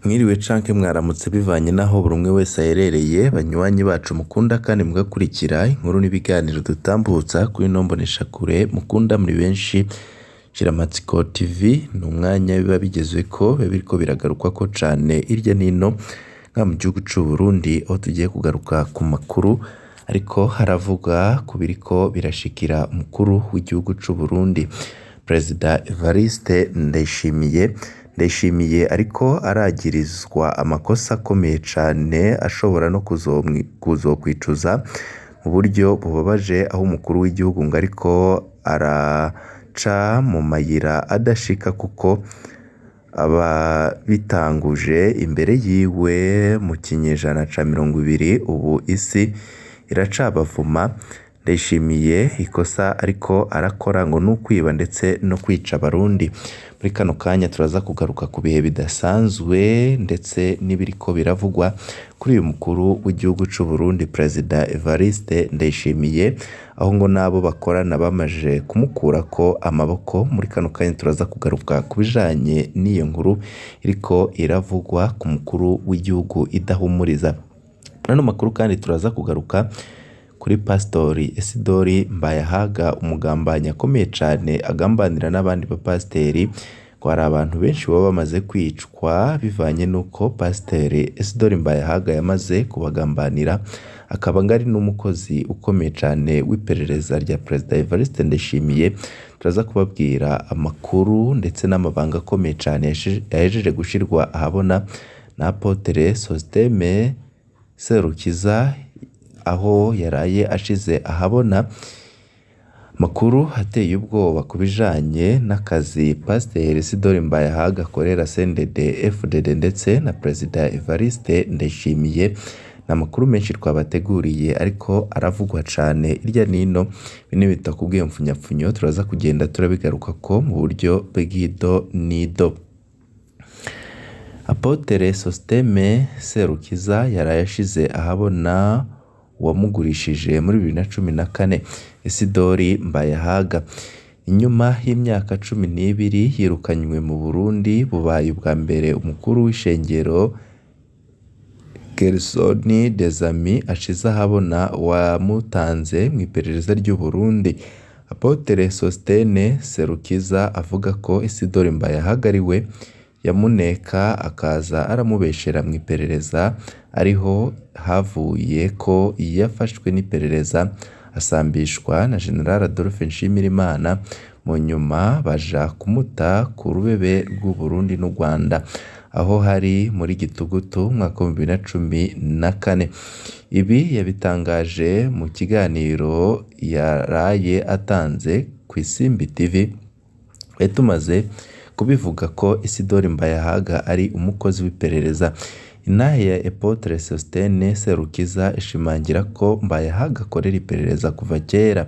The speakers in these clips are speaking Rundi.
Mwiriwe canke mwaramutse bivanye n'aho buri umwe wese aherereye, banywanyi bacu mukunda kandi mugakurikira inkuru n'ibiganiro dutambutsa kuri ino mboneshakure mukunda muri benshi. Shiramatsiko TV ni umwanya biba bigezweko, biba biriko biragarukwako cane hirya n'ino ngaha mu gihugu c'Uburundi, aho tugiye kugaruka ku makuru ariko haravuga ku biriko birashikira umukuru w'igihugu c'Uburundi, Perezida Evariste Ndayishimiye. Ndayishimiye ariko aragirizwa amakosa akomeye cane ashobora no kuzokwicuza mu buryo bubabaje, aho umukuru w'igihugu ngo ariko araca mu mayira adashika kuko ababitanguje imbere yiwe mu kinyejana ca 20, ubu isi iracabavuma. Ndayishimiye ikosa ariko arakora ngo n'ukwiba ndetse no kwica abarundi. Muri kano kanya turaza kugaruka ku bihe bidasanzwe ndetse n'ibiriko biravugwa kuri uyu mukuru w'igihugu c'Uburundi, Perezida Evariste Ndayishimiye, aho ngo n'abo bakorana bamaze kumukurako amaboko. Muri kano kanya turaza kugaruka ku bijanye n'iyo nkuru iriko iravugwa ku mukuru w'igihugu idahumuriza. Muri ano makuru kandi turaza kugaruka kuri Pasitori Isidori Mbayahaga, umugambanyi akomeye cane agambanira n'abandi bapasiteri, ngo hari abantu benshi baba bamaze kwicwa bivanye n'uko Pasiteri Isidori Mbayahaga yamaze kubagambanira, akaba ngo ari n'umukozi ukomeye cane w'iperereza rya Perezida Evariste Ndayishimiye. Turaza kubabwira amakuru ndetse n'amabanga akomeye cane yahejeje gushirwa ahabona na Apotre Sosthène Serukiza, aho yaraye ashize ahabona amakuru ateye ubwoba ku bijanye n'akazi Pasiteri Isidori Mbayahaga akorera CNDD FDD ndetse na Perezida Evariste Ndayishimiye. Ni amakuru menshi twabateguriye ariko aravugwa cane hirya n'ino, bimwe bitakubwiye mfunyapfunyo turaza kugenda turabigarukako mu buryo bw'ido n'ido. Apotre Sosthène Serukiza yaraye ashize ahabona uwamugurishije muri 2014, Isidori Mbayahaga. Inyuma y'imyaka 12 yirukanywe mu Burundi, bubaye ubwa mbere umukuru w'ishengero Gersony Dezami ashize ahabona uwamutanze mw'iperereza ry'Uburundi. Apotre Sosthène Serukiza avuga ko Isidori Mbayahaga ariwe yamuneka akaza aramubeshera mw'iperereza, ariho havuye ko yafashwe n'iperereza asambishwa na General Adolphe Nshimirimana, mu nyuma baja kumuta ku rubebe rw'Uburundi n'u Rwanda, aho hari muri Gitugutu umwaka wa 2014. Ibi yabitangaje mu kiganiro yaraye atanze kw'Isimbi TV. Twari tumaze kubivuga ko Isidori Mbayahaga ari umukozi w'iperereza. Intahe ya Apotre Sosthène Serukiza ishimangira ko Mbayahaga akorera iperereza kuva kera.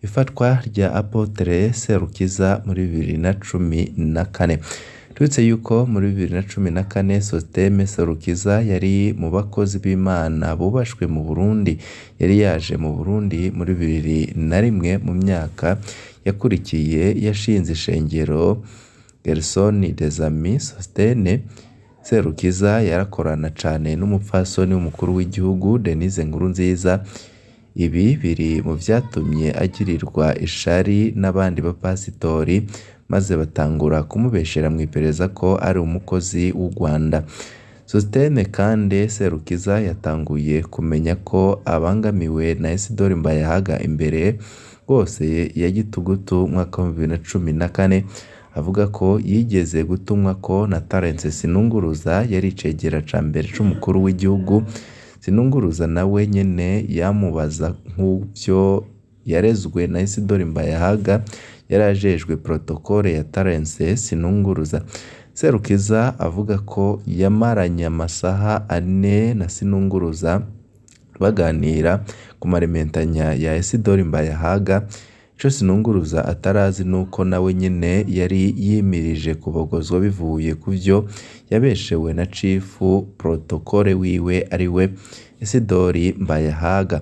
Ifatwa rya Apotre Serukiza muri 2014. Turetse yuko muri 2014 Sosthène Serukiza yari mu bakozi b'Imana bubashwe mu Burundi, yari yaje mu Burundi muri 2001. Mu myaka yakurikiye yashinze ishengero Gersony Dezami. Sosthène Serukiza yarakorana cane n'umupfasoni w'umukuru w'igihugu Denise Nkurunziza. Ibi biri mu vyatumye agirirwa ishari n'abandi bapasitori, maze batangura kumubeshera mw'iperereza ko ari umukozi w'u Rwanda. Sosthène kandi Serukiza yatanguye kumenya ko abangamiwe na Isidori Mbayahaga imbere rwose ya Gitugutu umwaka wa 2014, avuga ko yigeze gutumwako na Terence Sinunguruza yari icegera ca mbere c'umukuru w'igihugu. Sinunguruza nawe nyene yamubaza nk'uvyo yarezwe na Isidori Mbayahaga, yari ajejwe protokole ya Terence Sinunguruza. Serukiza avuga ko yamaranye amasaha ane na Sinunguruza baganira ku marementanya ya Isidori Mbayahaga. Ico Sinunguruza atarazi nuko nawe nyene yari yimirije kubogozwa bivuye kuvyo yabeshewe na cifu protokole wiwe ariwe Isidori Mbayahaga.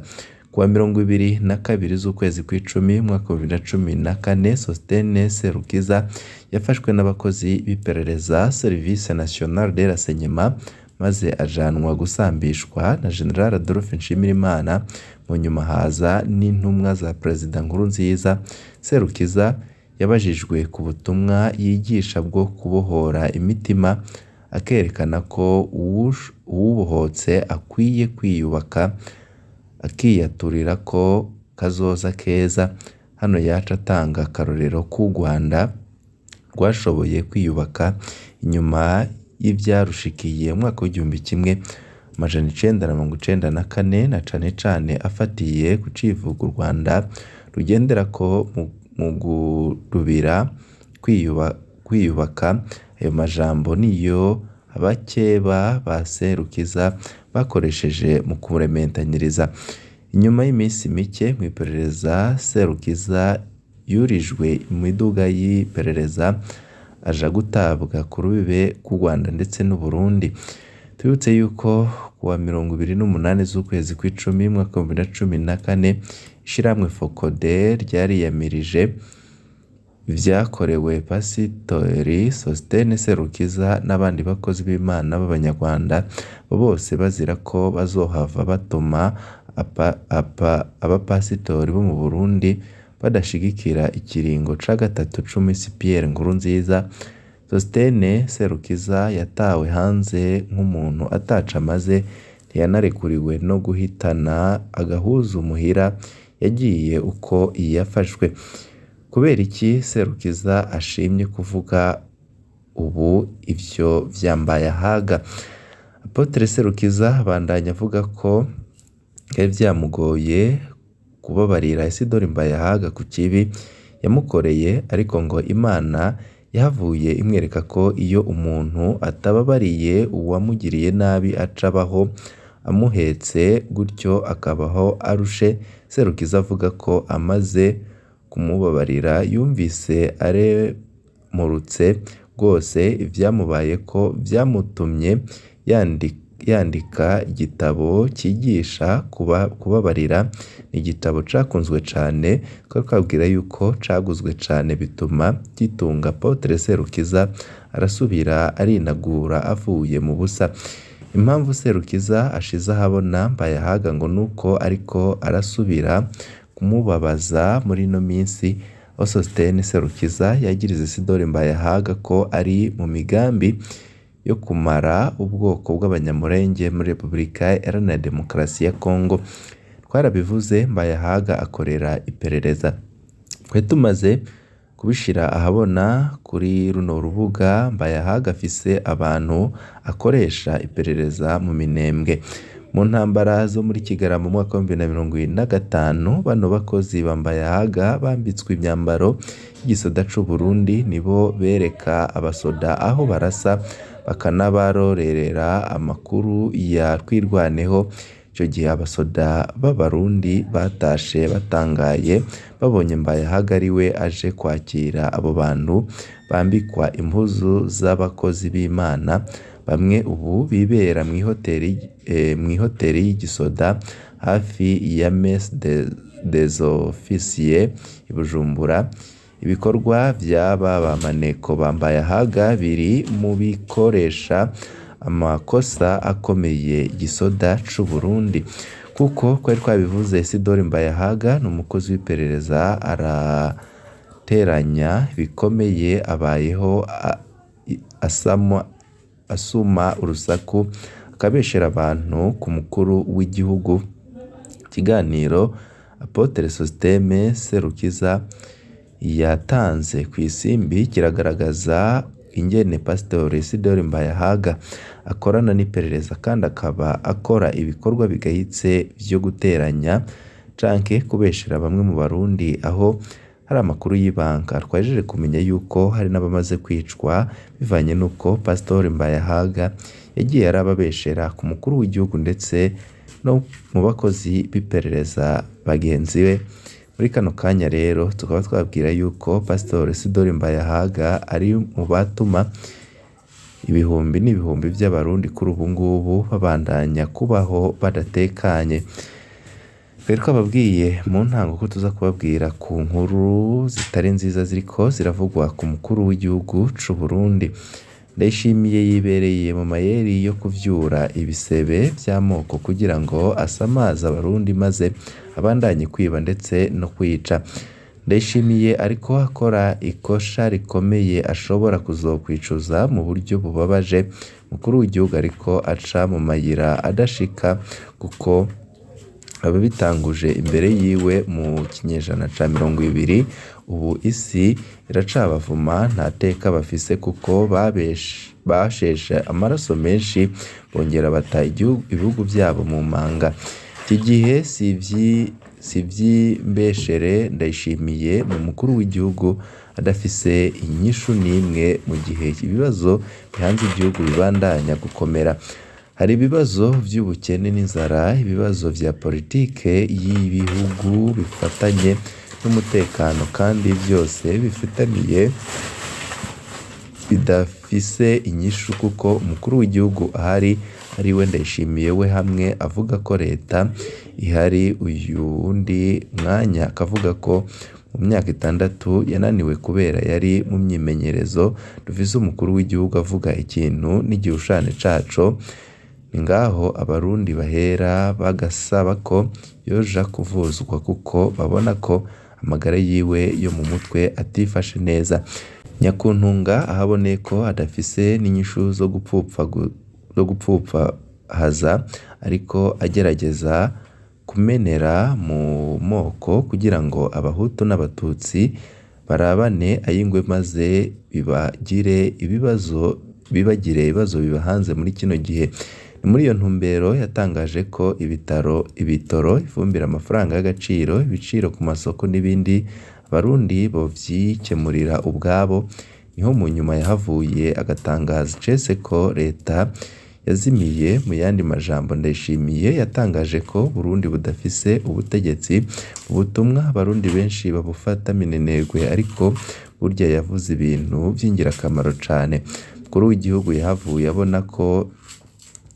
Kuwa 22 z'ukwezi kw'icumi umwaka wa 2014, Sosthène Serukiza yafashwe n'abakozi b'iperereza Service National de Renseignement maze ajanwa gusambishwa na General Adolphe Nshimirimana, mu nyuma haza n'intumwa za Perezida Nkurunziza. Serukiza yabajijwe ku butumwa yigisha bwo kubohora imitima, akerekana ko uwubohotse akwiye kwiyubaka akiyaturira ko kazoza keza. Hano yaca atanga akarorero k'u Rwanda rwashoboye kwiyubaka inyuma y'ivyarushikiye mu mwaka w'1994, na cane cane afatiye ku civugo u Rwanda rugenderako mu gurubira kwiyubaka. Ayo majambo niyo abakeba ba Serukiza bakoresheje mu kurementanyiriza. Inyuma y'imisi mike mw'iperereza, Serukiza yurijwe imiduga y'iperereza aja gutabwa ku rubibe rw'u Rwanda ndetse n'Uburundi. Tubibutse yuko kuwa 28 z'ukwezi kw'icumi umwaka wa 2014, ishirahamwe FOCODE ryariyamirije ivyakorewe Pasitori Sosthène Serukiza n'abandi bakozi b'Imana b'Abanyarwanda, bose bazira ko bazohava batuma abapasitori bo mu Burundi badashigikira ikiringo ca gatatu c'umisi Pierre Nkurunziza. Sosthène Serukiza yatawe hanze nk'umuntu ataco amaze, ntiyanarekuriwe no guhitana agahuzu muhira, yagiye uko yafashwe. Kubera iki Serukiza ashimye kuvuga ubu ivyo vyambaye ahaga? Apotre Serukiza abandanya avuga ko vyari vyamugoye kubabarira Isidore Mbayahaga ku kibi yamukoreye, ariko ngo Imana yahavuye imwereka ko iyo umuntu atababariye uwamugiriye nabi aca abaho amuhetse, gutyo akabaho arushe. Serukiza avuga ko amaze kumubabarira yumvise aremurutse rwose, ivyamubayeko vyamutumye yandika igitabo cigisha kubabarira. Ni igitabo cakunzwe cane, twari twababwira yuko caguzwe cane bituma gitunga Apotre Serukiza arasubira arinagura avuye mu busa. Impamvu Serukiza ashize ahabona Mbayahaga ngo nuko ariko arasubira kumubabaza muri ino minsi, aho Sosthène Serukiza yagiriza Isidore Mbayahaga ko ari mu migambi yo kumara ubwoko bw'Abanyamulenge muri Repubulika Iharanira Demokarasi ya Kongo. Twarabivuze, Mbayahaga akorera iperereza. Twari tumaze kubishira ahabona kuri runo rubuga, Mbayahaga afise abantu akoresha iperereza mu minembwe. Mu ntambara zo muri Kigarama mu mwaka wa 2025, bano bakozi ba Mbayahaga bambitswe imyambaro y'igisoda c'u Burundi nibo bereka abasoda aho barasa, bakanabarorerera amakuru ya Twirwaneho. Ico gihe abasoda b'Abarundi batashe batangaye babonye Mbayahaga ariwe aje kwakira abo bantu bambikwa impuzu z'abakozi b'Imana, bamwe ubu bibera mw'ihoteri y'igisoda hafi ya Messe des Officiers i Bujumbura. Ibikorwa vy'aba bamaneko ba Mbayahaga biri mu bikoresha amakosa akomeye igisoda c'u Burundi, kuko twari twabivuze Isidore Mbayahaga ni umukozi w'iperereza, arateranya bikomeye, abayeho asuma urusaku, akabeshera abantu ku mukuru w'igihugu. Ikiganiro Apotre Sosthène Serukiza yatanze kw'isimbi kiragaragaza ingene Pasiteri Isidore Mbayahaga akorana n'iperereza kandi akaba akora ibikorwa bigayitse vyo guteranya canke kubeshera bamwe mu Barundi, aho hari amakuru y'ibanga twajeje kumenya yuko hari n'abamaze kwicwa bivanye n'uko Pasiteri Mbayahaga yagiye arababeshera ku mukuru w'igihugu ndetse no mu bakozi b'iperereza bagenzi be. Muri kano kanya rero tukaba twabwira yuko Pasiteri Isidore Mbayahaga ari mu batuma ibihumbi n'ibihumbi by'Abarundi kuri ubu ngubu babandanya kubaho badatekanye. Twari twababwiye mu ntango ko tuza kubabwira ku nkuru zitari nziza ziriko ziravugwa ku mukuru w'igihugu c'u Burundi. Ndayishimiye yibereye mu mayeri yo kuvyura ibisebe vy'amoko kugira ngo asamaze abarundi maze abandanye kwiba ndetse no kwica. Ndayishimiye ariko akora ikosha rikomeye ashobora kuzokwicuza mu buryo bubabaje. Umukuru w'igihugu ariko aca mu mayira adashika kuko ababitanguje imbere yiwe mu kinyejana ca 20, ubu isi iracabavuma, nta teka bafise kuko basheshe amaraso menshi bongera bata ibihugu vyabo mu manga. Iki gihe si ivy'imbeshere. Ndayishimiye ni umukuru w'igihugu adafise inyishu n'imwe mu gihe ibibazo bihanze igihugu bibandanya gukomera. Hari ibibazo vy'ubukene n'inzara, ibibazo vya politike y'ibihugu bifatanye n'umutekano kandi vyose bifitaniye bidafise inyishu kuko umukuru w'igihugu ahari ariwe Ndayishimiye we hamwe avuga ko leta ihari, uyundi mwanya akavuga ko mu myaka 6 yananiwe kubera yari mu myimenyerezo. Dufise umukuru w'igihugu avuga ikintu n'igihushane caco, ni ngaho abarundi bahera bagasaba ko yoja kuvuzwa kuko babona ko amagara yiwe yo mu mutwe atifashe neza. Nyakuntunga ahaboneye ko adafise n'inyishu zo gupfupfahaza, ariko agerageza kumenera mu moko kugira ngo abahutu n'abatutsi barabane ay'ingwe maze bibagire ibibazo bibahanze muri kino gihe. Ni muri iyo ntumbero yatangaje ko ibitoro, ifumbire, amafaranga y'agaciro, ibiciro ku masoko n'ibindi abarundi bovyikemurira ubwabo. Niho mu nyuma yahavuye agatangaza icese ko leta yazimiye. Mu yandi majambo, Ndayishimiye yatangaje ko Burundi budafise ubutegetsi. Ubutumwa abarundi benshi babufata minenegwe, ariko burya yavuze ibintu vy'ingirakamaro cane. Umukuru w'igihugu yahavuye abona ko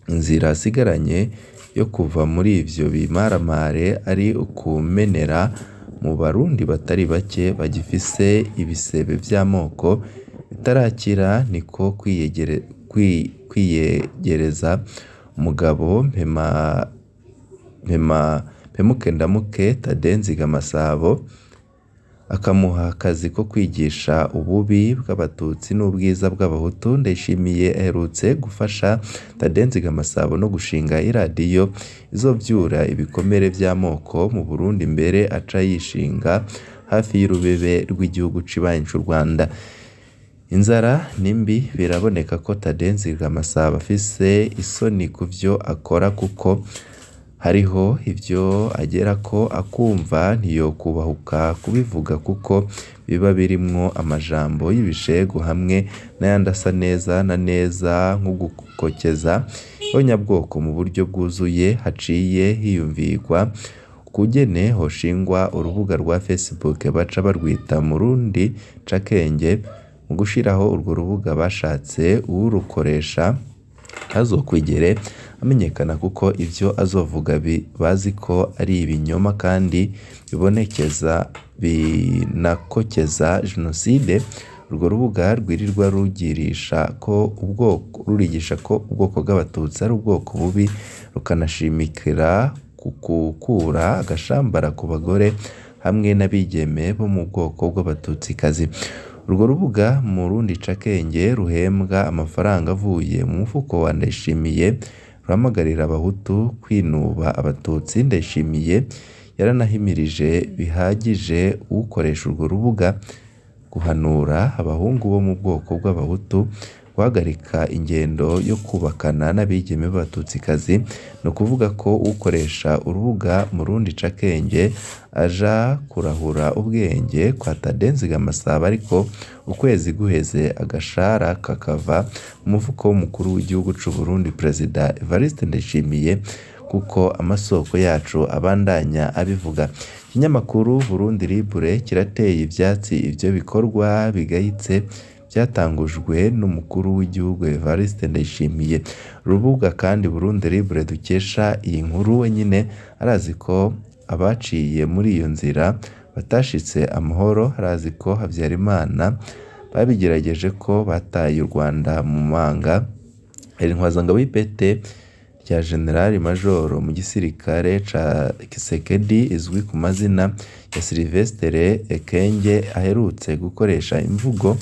inzira asigaranye yo kuva muri ivyo bimaramare ari ukumenera mu barundi batari bake bagifise ibisebe vy'amoko bitarakira, niko kwiyegereza umugabo Mpemukendamuke Thadée Nzigamasabo, akamuha akazi ko kwigisha ububi bw'abatutsi n'ubwiza bw'abahutu. Ndayishimiye aherutse gufasha Thadée Nzigamasabo no gushinga iradiyo izovyura ibikomere vy'amoko mu Burundi, mbere aca yishinga hafi y'urubebe rw'igihugu cibanyi c'u Rwanda. Inzara ni mbi, biraboneka ko Thadée Nzigamasabo afise isoni kuvyo akora kuko hariho ivyo agerako akumva ntiyokubahuka kubivuga kuko biba birimwo amajambo y'ibishegu hamwe n'ayandi asa neza na neza nko gukokeza ihonyabwoko mu buryo bwuzuye. Haciye hiyumvirwa ukugene hoshingwa urubuga rwa Facebook baca barwita Murundi Cakenge. Mu gushiraho urwo rubuga bashatse uwurukoresha ntazokwigere amenyekana kuko ivyo azovuga bazi ko ari ibinyoma kandi bibonekeza binakokeza jenoside. Urwo rubuga rwirirwa rurigisha ko ubwoko bw'abatutsi ari ubwoko bubi, rukanashimikira ku gukura agashambara ku bagore hamwe n'abigeme bo mu bwoko bw'abatutsikazi. Urwo rubuga Murundi Cakenge ruhembwa amafaranga avuye mu mufuko wa Ndayishimiye, ruhamagarira abahutu kwinuba abatutsi. Ndayishimiye yaranahimirije bihagije ukoresha urwo rubuga guhanura abahungu bo mu bwoko bw'abahutu guhagarika ingendo yo kubakana n'abigeme b'abatutsikazi. Ni ukuvuga ko ukoresha urubuga Murundi Cakenge aja kurahura ubwenge kwa Thadée Nzigamasabo, ariko ukwezi guheze agashara kakava mu mufuko w'umukuru w'igihugu c'u Burundi Perezida Evariste Ndayishimiye, kuko amasoko yacu abandanya abivuga. Ikinyamakuru Burundi Libre kirateye ivyatsi ivyo bikorwa bigayitse byatangujwe n'umukuru w'igihugu Evariste Ndayishimiye. Urubuga kandi Burundi Libre dukesha iyi nkuru wenyine arazi ko abaciye muri iyo nzira batashitse amahoro. Arazi ko Habyarimana babigerageje ko bataye u Rwanda mu manga. Intwazangabo y'ipete rya General Majoro mu gisirikare ca Kisekedi izwi ku mazina ya Sylvestre Ekenge aherutse gukoresha imvugo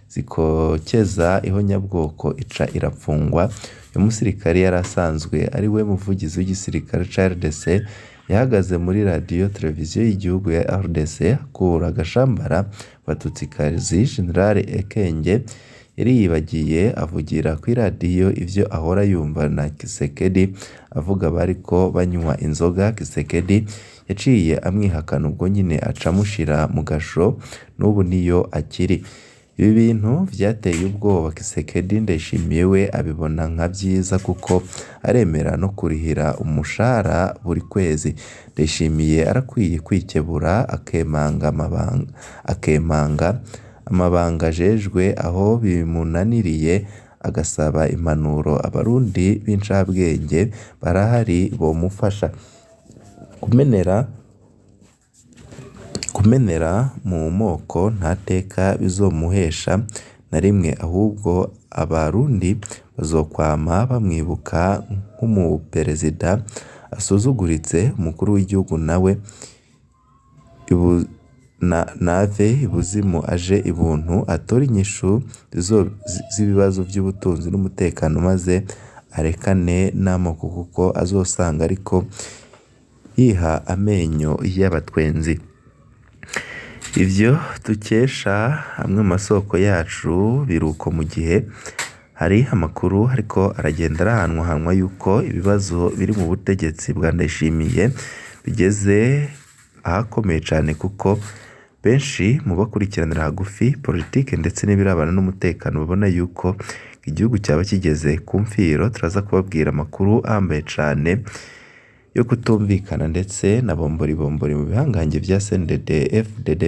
zikokeza ihonyabwoko ica irapfungwa. Uyu musirikare yari asanzwe ari we muvugizi w'igisirikare ca RDC, yahagaze muri radiyo televiziyo y'igihugu ya RDC akura agashambara Abatutsikazi. General Ekenge yariyibagiye avugira kuri radiyo ivyo ahora yumva na Kisekedi avuga bariko banywa inzoga. Kisekedi yaciye amwihakana ubwo nyine aca amushira mu gasho, n'ubu niyo akiri. Ibi bintu vyateye ubwoba Kisekedi. Ndayishimiye we abibona nka vyiza kuko aremera no kurihira umushahara buri kwezi. Ndayishimiye arakwiye kwikebura akemanga amabanga ajejwe, aho bimunaniriye agasaba impanuro abarundi b'incabwenge barahari bomufasha. Kumenera mu moko nta teka bizomuhesha na rimwe, ahubwo abarundi bazokwama bamwibuka nk'umuperezida asuzuguritse. Umukuru w'igihugu nawe nave ibuzimu aje ibuntu, atore inyishu z'ibibazo vy'ubutunzi n'umutekano, maze arekane n'amoko kuko azosanga ariko yiha amenyo y'abatwenzi. Ivyo dukesha amwe mu masoko yacu biruko mu gihe hari amakuru ariko aragenda arahanwahanwa yuko ibibazo biri mu butegetsi bwa Ndayishimiye bigeze ahakomeye cane, kuko benshi mu bakurikiranira hagufi politike ndetse n'ibirabana n'umutekano babona yuko igihugu cyaba kigeze ku mfiro. Turaza kubabwira amakuru ahambaye cane yo kutumvikana ndetse na bombori bombori mu bihangange vya CNDD FDD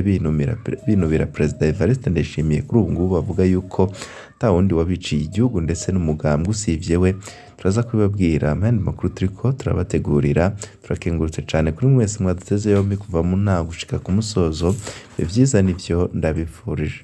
binubira Perezida Evariste Ndayishimiye. Kuri ubu ngubu bavuga yuko ata wundi wabiciye igihugu ndetse n'umugambwe usivye we. Turaza kubibabwira mu yandi makuru turiko turabategurira. Turakengurutse cane kuri mwese mwaduteze yombi kuva mu ntango gushika ku musozo. Ibihe vyiza nivyo ndabifurije.